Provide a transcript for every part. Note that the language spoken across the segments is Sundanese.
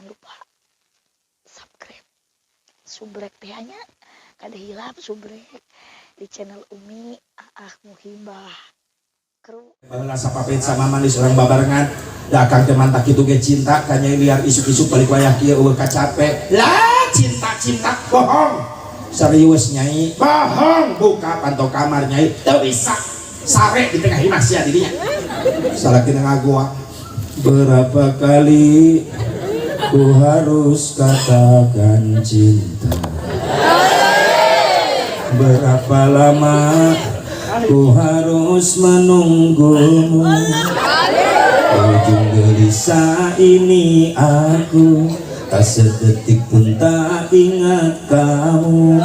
Jangan lupa subscribe, subrek teh nya, kada hilap subrek di channel Umi Aah Muhibah Kru. Baheula sapapit sama manis urang babarengan da akang teh mantak kitu ge cinta ka Nyai Liar isuk-isuk balik wayah kieu eueuh kacape lah cinta cinta bohong serius Nyai bohong buka panto kamar Nyai teu bisa sare di tengah imah sia didinya salakina ngagoa berapa kali ku harus katakan cinta berapa lama ku harus menunggumu ujung gelisah ini aku tak sedetik pun tak ingat kamu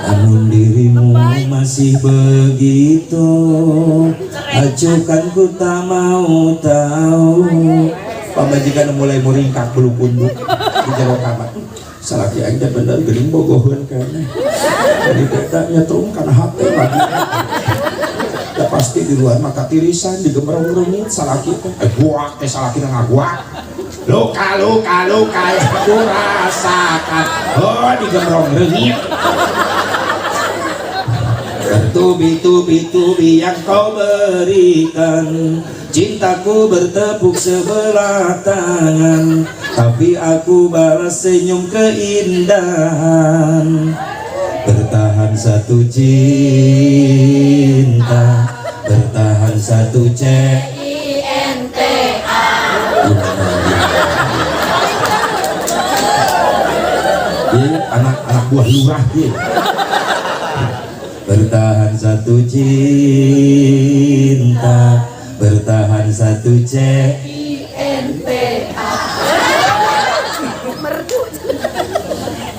namun dirimu masih begitu acuhkan ku tak mau tahu. Pamajikan mulai muringkak bulu punduk di jero kamar. Salaki aing teh bener geuning bogoheun keneh jadi teh nyetrum kana hate lagi ya pasti di luar maka tirisan digembrong reungit salaki teh guak teh salaki teh ngaguak luka luka luka yang ku rasakan oh digembrong reungit bertubi-tubi-tubi yang kau berikan cintaku bertepuk sebelah tangan tapi aku balas senyum keindahan bertahan satu cinta bertahan satu C I N T A. Iya, anak-anak buah lurah dia. Bertahan satu cinta bertahan satu C I N T A. Merdu.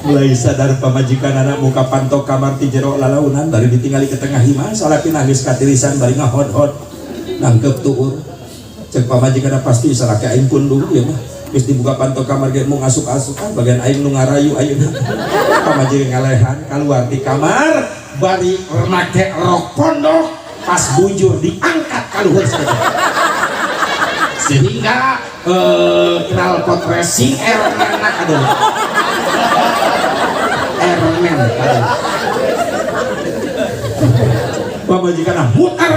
Mulai sadar pamajikan anak muka pantok kamar ti jero lalaunan bari ditinggali ke tengah imah salaki nangis katirisan bari ngahod-hod nangkep tuur cek pamajikan pasti salaki aing pundung ieu mah geus dibuka pantok kamar ge mau ngasup-asup ah bagian aing nu ngarayu ayeuna pamajikan ngalehan keluar di kamar bari make rok pondok pas bujur diangkat ka luhur sehingga knalpot racing Airman aduh Airman aduh pamajikan muter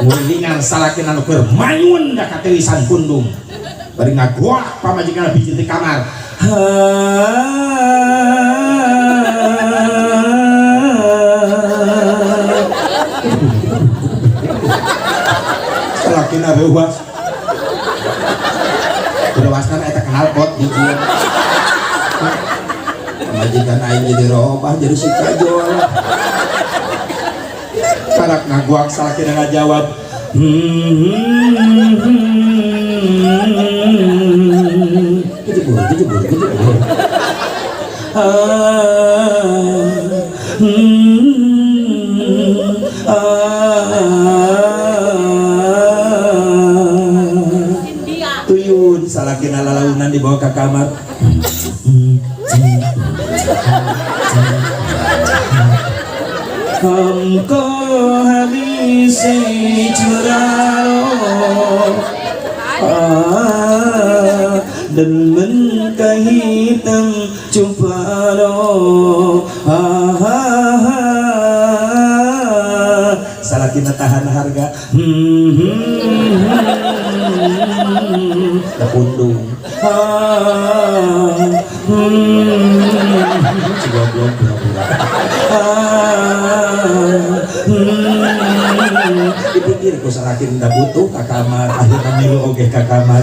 ngulingan salaki anu keur mayun da katirisan pundung bari ngagoak pamajikan biji di kamar. Salakina reuwas reuwasna eta knalpot hiji pamajikan aing jadi robah jadi si kajol karak ngaguak salakina ngajawab kejebur kejebur kejebur tuyun salakina lalaunan dibawa ke kamar हमको हमी से चुरा लो dan menghitam छुपा लो ha ha ha salakina tahan harga pundung goblok pura-pura dipikir ku salaki nda butuh ka kamar akhirna milu oge ka kamar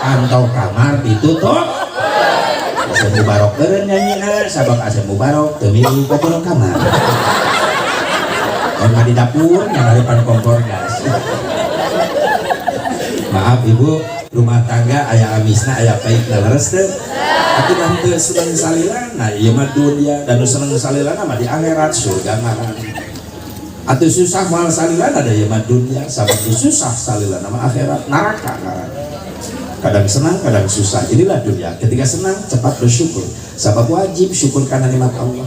pantau kamar ditutup Asep Mubarok beureun nyanyina sabab Asep Mubarok teu milu ka jero kamar mah di dapur nyangaripan kompor gas. Maaf ibu, rumah tangga aya amisna aya paitna leres teu? Atuh da henteu seneng salilana ieu mah dunya dan nu seneng salilana mah di akhirat surga ngaran. Atuh susah moal salilana da ieu mah dunya sabab nu susah salilana mah akhirat neraka ngaran. Kadang senang, kadang susah. Inilah dunia. Ketika senang cepat bersyukur. Sabab wajib syukur karena nikmat Allah.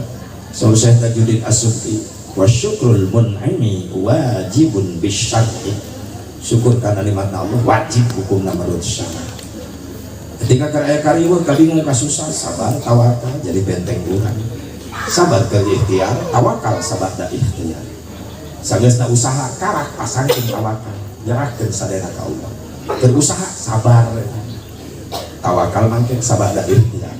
Saur Syekh Tajuddin As-Subki. Wa syukrul mun'imi wajibun bisyar'i, syukur karena nikmat Allah wajib hukumna menurut syara. Ketika keur aya kariweuh, kabingung, kasusah, sabar, tawakal jadi benteng urang. Sabar keur ikhtiar, tawakal sabada ikhtiar. Sageusna usaha karak, pasangkeun tawakal, nyerahkeun sadayana ka Allah. Berusaha sabar, tawakal mangke sabada ikhtiar.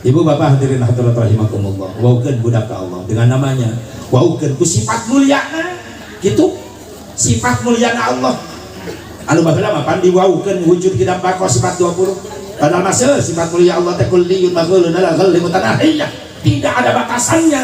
Ibu bapak hadirin hadirat rahimakumullah, waukeun budak ka Allah dengan namanya, waukeun ku sifat mulyana gitu, sifat mulyana Allah anu baheula mah pan diwaukeun wujud kidam bako sifat 20. Padahal mah sifat mulia Allah teh kulliyun maghulun ala ghalli mutanahiyah, tidak ada batasannya.